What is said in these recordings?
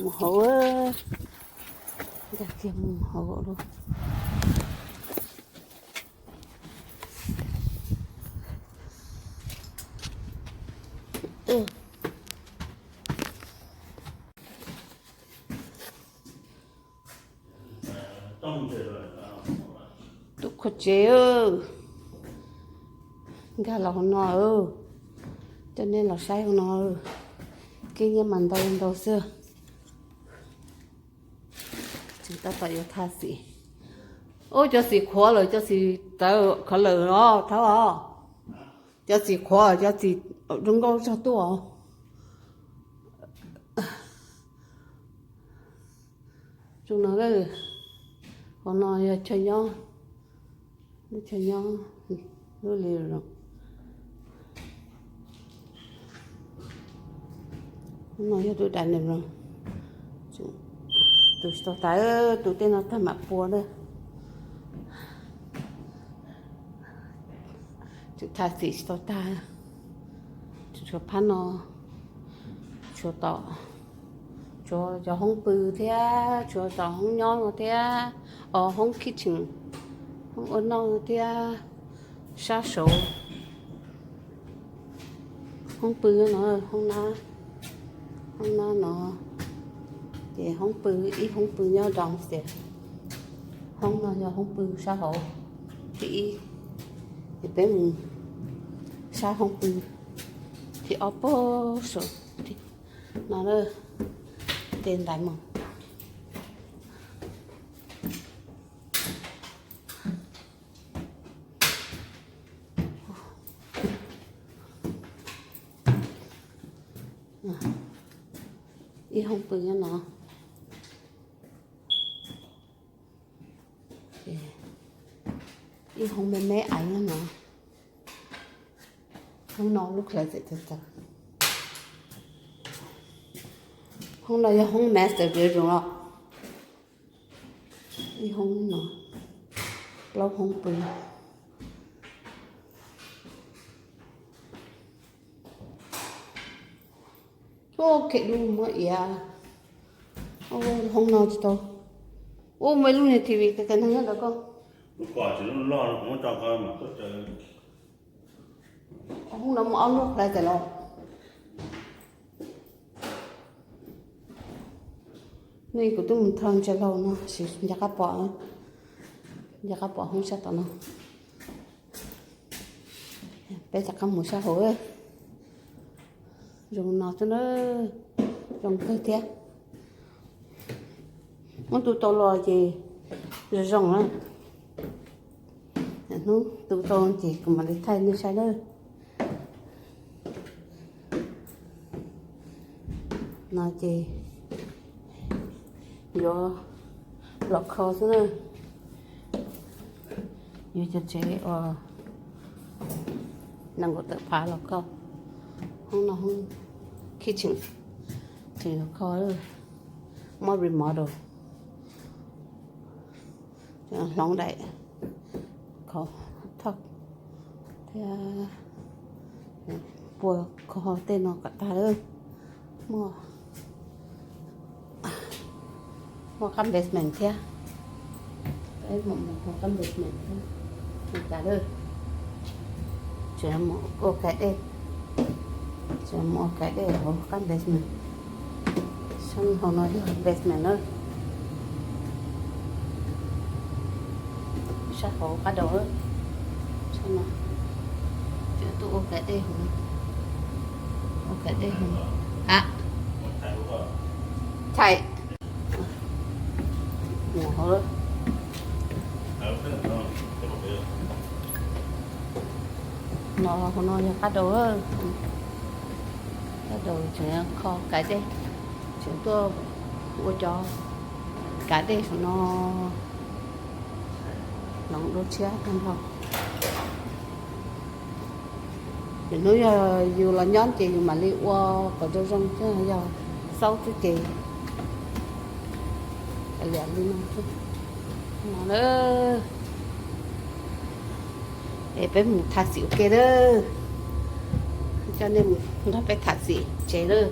Mus hauv, nkag kiag mus hauv lawm. Tus qhua tsev, nkag los hauv no, coj nej los saib hauv no. Kev nyiaj mas ntau ntau xwb. Tseem tab tom yuav tha xim. Ub, cov xim qhuav lawm, cov xim tawv qhuav lawm os, thaub os. Cov xim qhuav, cov xim zoo nkauj txog tuaj os. Zoo no, hauv no yog chaw nyob, lub chaw nyob, lub living room. No yog tus dining room. Tus tsis tau tas, tus tej no tag mam pua na. Tus tha xim tsis tau tag. Tshuav phab no, tshuav tom, tshuav cov hoob pw thiab, tshuav tom hoob nyob no thiab, os, hoob kitchen, hoob ua noj thiab, sab saud. Hoob pw no, hoob nab, hoob nab no, ces hoob pw, ib hoob pw nyob downstairs. Hoob no yog hoob pw sab hauv thib ib, ces peb mus sab hoob pw thib ob puag saum no, tej ntais mus. Ib hoob pw nyob no, ib hoob me me aiv nyob no. Hoob no lub closet txawv txawv. Hoob no yog hoob master bedroom os. Ib hoob no, plaub hoob pw. Ub, khe dub muab iav. Hoob no tsis tau. Ub, muaj ib lub niag T V kawg kawg neeg nyob ntawd koj. Hoob no muaj ob lub closet los. Nej, kuv twb mus thawj ntsia laug no, nco qab pom, nco qab pom hoob sab tom no. Peb rov qab mus sab hauv. Zoo no xwb na, zoo kawg thiab. Hnub tu tau los ces zoo zoo na. Hnub tu tau ces kuv mam li thaij nej saib lawm. No ces yuav los kho xwb na. Yuav cov tsev uas nees nkaum tawm phav los kho. Hoob no hoob kitchen, tseem yuav kho, muab remodel, hloov daim kho thoj thiab pua kho tej no kom tag lawm. Muaj, muaj qab basement thiab. Peb mus mus hauv qab basement thiab. Mus cas lawm. Tseem mus ua kav dej. Tseem mus ua kav dej hauv qab basement. Sab hauv no yog basement na. Sab hauv qab dau. Sab no. Tseem tuaj ua kav dej hauv. Ua kav dej hauv. A, thais. Mus hauv lawm. No, hauv no yog qab dau. Qab dau tseem kho kav dej, tseem tuaj ua cov kav dej saum no. Hloov dua tshiab tag nrho. Ces hnub yog yus los nyob ces yus mam li ua kom zoo zoo, yog xaub xwb ces liam li no xwb. No na. Es peb mus tham xim ua ke lawm. Coj nej mus nrog peb tham xim tsev lawm.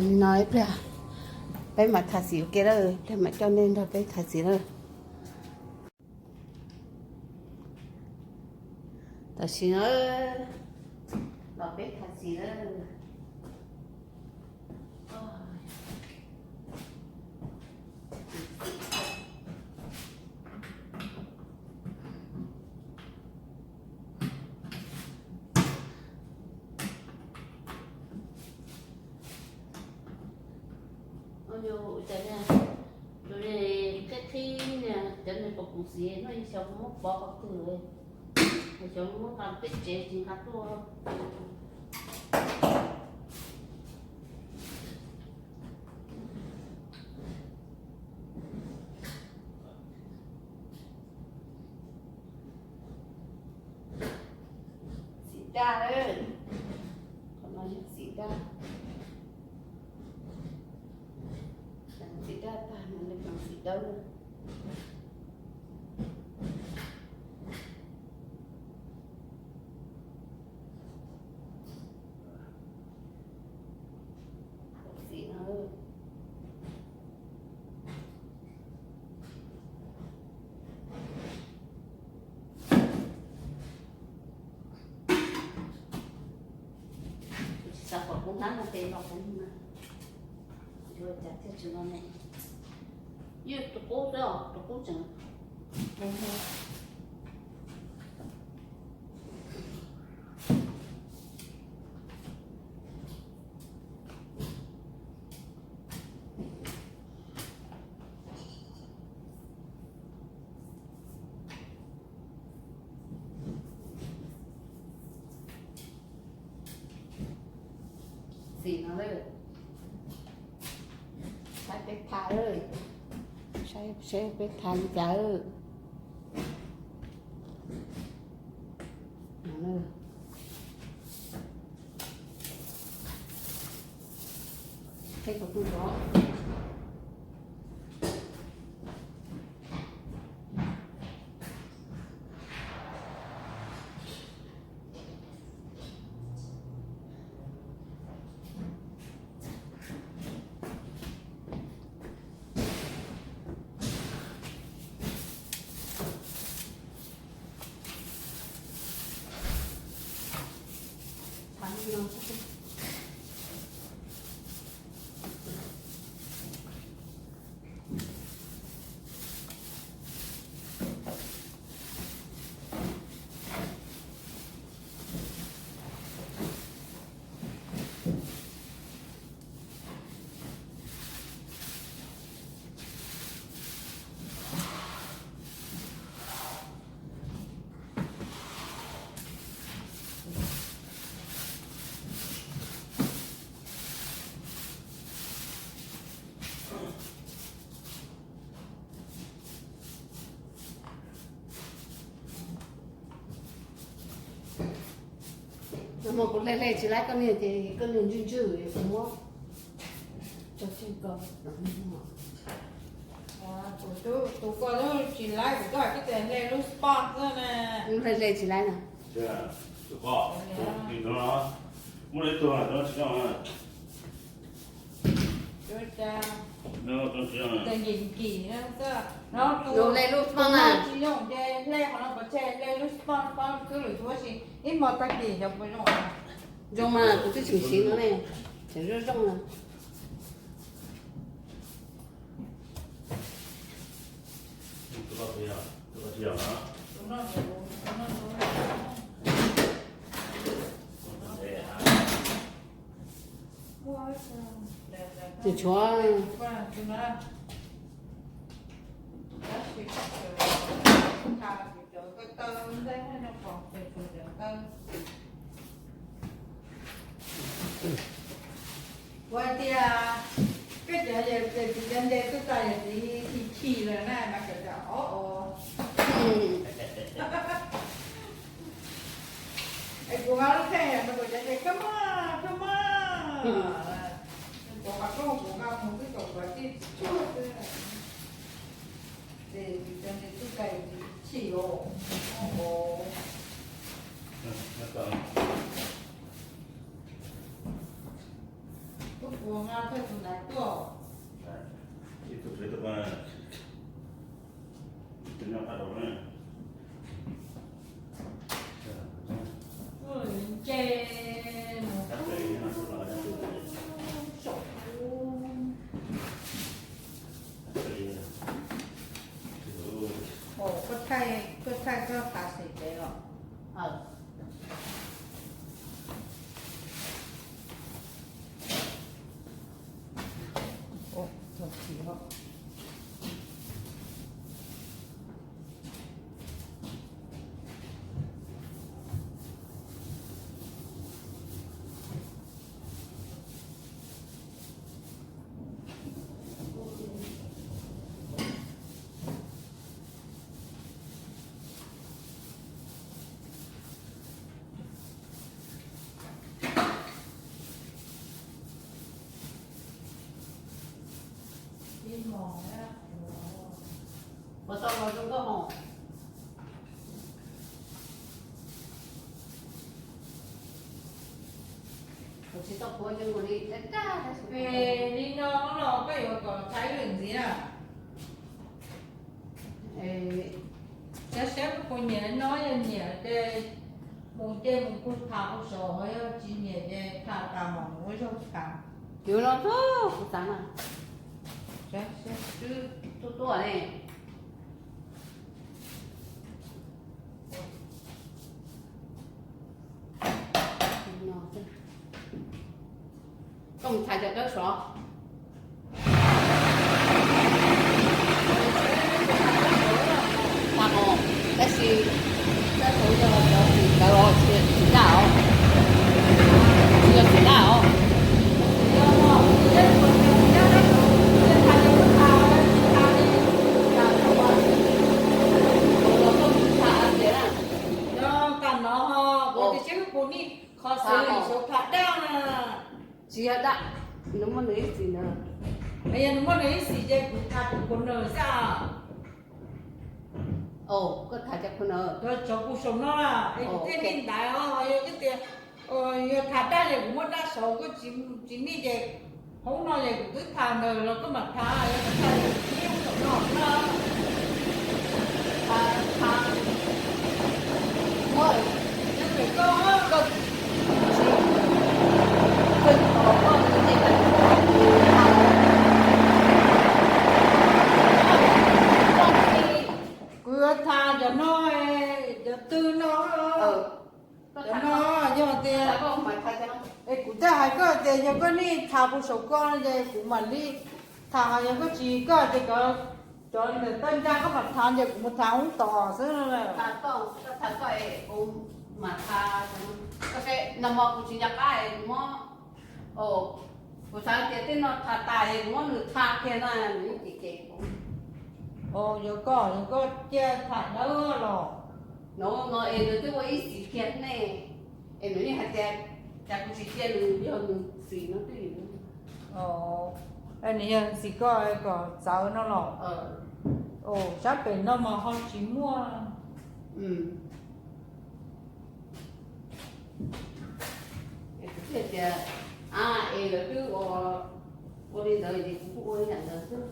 No ib pliag peb mam tham xim ua ke lawm, ib pliag mam coj nej nrog peb tham xim lawm. Tam sim no los peb tham xim lawm. Ua cas tus qhib qhib niag cov niag pob kws xiv no xyov muab pov qhov twg, xyov muab nqa peb tsev tsis nqa tuaj. Xim daj, qhov no yog xim daj. Xim daj tag no lawv cov xim dawb. Xim no tsis xav kom kub hnab no ces los kuv yuav cas thiaj tsis los ne. Yeej tus qub xwb os, tus qub tseem Xim no lawm, saib peb tha, saib peb tha li cas. Mus kuv hle hle tsis laib koj niag ces koj niag ntswj ntswj kuv muab tso tseg ko. Tus ko tsis laib kuv twb hais koj tias hle lub spot xwb na. Hle hle tsis laib na. Muaj ib tug tsis zoo. Tes nkim nkim no, hle lub spot na tsis zoo ces hle qhov no pov tseg, hle lub spot, spot xwb lwm tus ua si ib hmo tag kis xyov puas zoo. Zoo mas kuv twb tseem siv no ne, tseem zoo zoo na. Tsis tshuav. Ua tias koj cov, yog txiv cov nce tuaj txog yog txiv chim chim lawm na mas cov cov o o. Es kuv nqa lub theej no kuv cov nce come on, come on. Kuv qhov rooj kuv nqa mus twb kom kuv tij tsuag xwb. Ces txiv cov nce tuaj txog yog txiv chim o o. Kuv nqa thawj Koj thaij, koj thaij koj xav xim pem los? Ua tau los zoo nkauj hos. Kuv tsis tau qhuav ces mus li daj daj. Li no los koj yuav kom thaij lwm ntxiv na. Saib saib puas nyiam, no yog nyiam ces mus ces mus kuj tham ua saum, ho yog tsis nyiam ces tham tas mam mus ua zog tham. Cov no kuv xav na. Tuaj tuaj ne. Koj mus thaij cov dawb sov. Thaij os, tab sis dawb sov yog cov txiv ntawd os, tsis yog txiv daj os. Tsis yog txiv daj os. Tam no ho kuv tias seb kuv nim qhov xwb xyov tham daj na. Tsis yog daj, nws muaj nws ib xim na. Yog nws muaj nws ib xim ces kuv tham kuv corner xwb. Koj tham cov corner. Cov kuv saum no es kuv thiaj li ntaiv os, yog tias yog tham daj ces kuv muab daj saud, koj tsis nim ces hoob no ces kuv twb tham ntawd los koj mam tham, yog tham saum no na. Tham, tham, muab, koj, koj, koj, koj, kuv yuav tham cov no, cov twg no. Cov no yog tias, es kuv thiaj hais koj tias yog koj nim tham kuv saum ko ces kuv mam li tham, yog koj tsis, koj tias cov ntawm tawj ncaj koj mam tham ces kuv mus tham hoob tod xwb. Kuv xav tias tej no tham tas es kuv muab nws tham kiag na, nws ces ces. Yog koj, yog koj cia tham dawb los? No no es nws twb ua ib xim kiag ne, es nws yeej hais tias cas kuv tsis cia nws yog nws xim no twb. Nws yog xim koj kom txawv no los? Sab pem no mas ho tsis muaj. Kuv thiaj tias, a, es lawv twb ua li ntawd ces kuv kuj ua li ntawd xwb.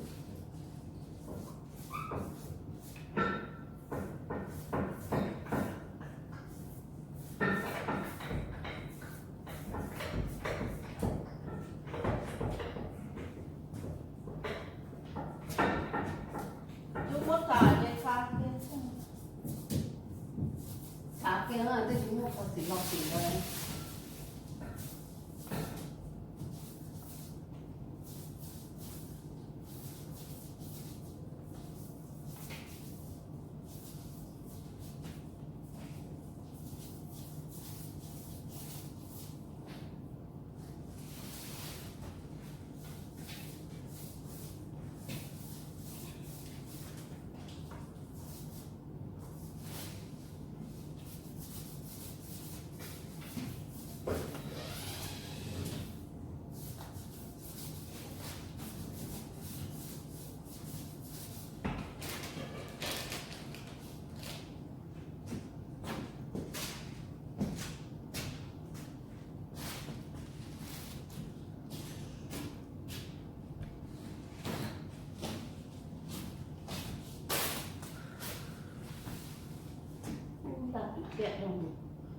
Twb muab tham ces tham kiag, tham kiag twb tsis muaj qhov xim los xim ntawd.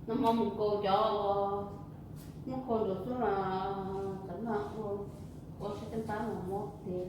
Nag hmo mus kaus cov uas muab khau ntuas xwb mas, cov no ua, ua sab caj npab mas mob tiag.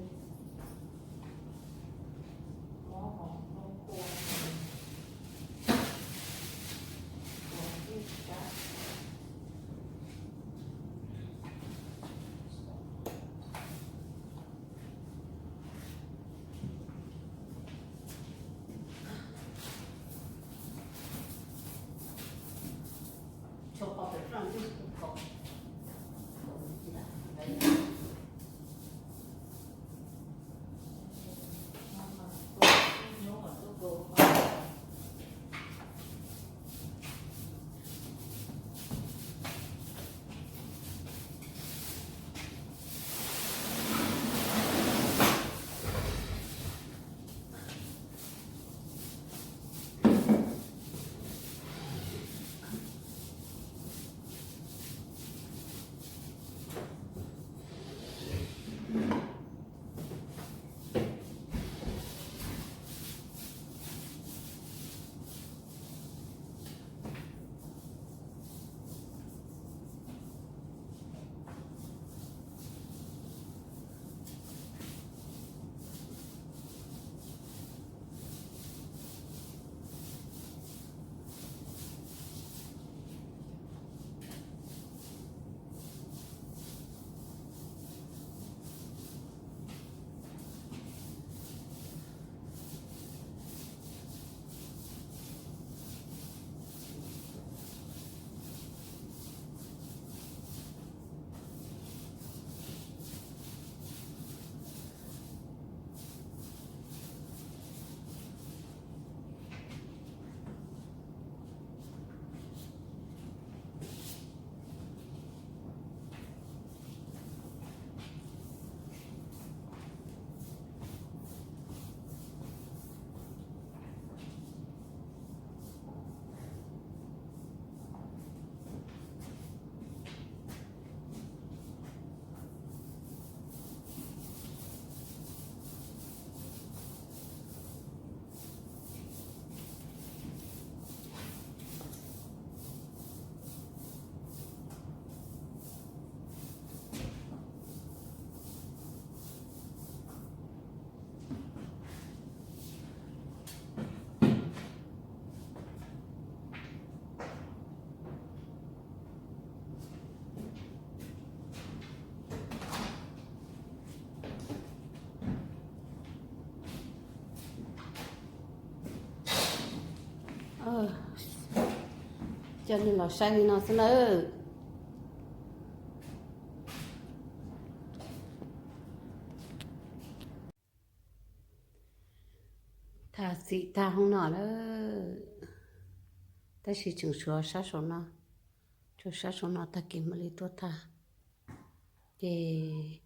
Coj nej los saib li no xwb nawb. Thaj xim tag hoob no lawm, tab sis tseem tshuav sab saum no, tshuav sab saum no tag kis mam li tuaj thaj. Ces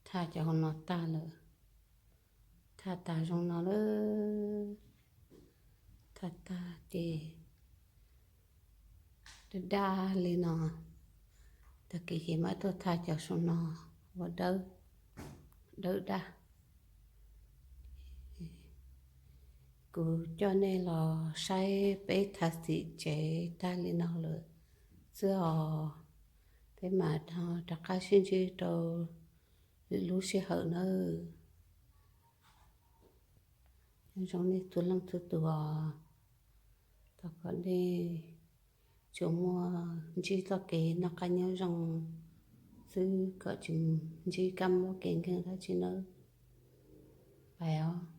thaj cov hauv no tag lawm, thaj tag zoo no lawm, thaj tag ces daj daj li no, tag kis ces mam tuaj thaj cov saum no ua dawb, dawb daj. Kuv coj nej los saib peb thaj xim tsev tag li no lawm xwb os. Peb mam rov qab sib ntsib rau lwm lub sij hawm nawb. Nyob zoo nej txhua leej txhua tus os. Thov kom nej tsuas muaj ntsib txoj kev noj qab nyob zoo xwb, kom tsis ntsib kab mob kev nkeeg dab tsi nawb. Pais os.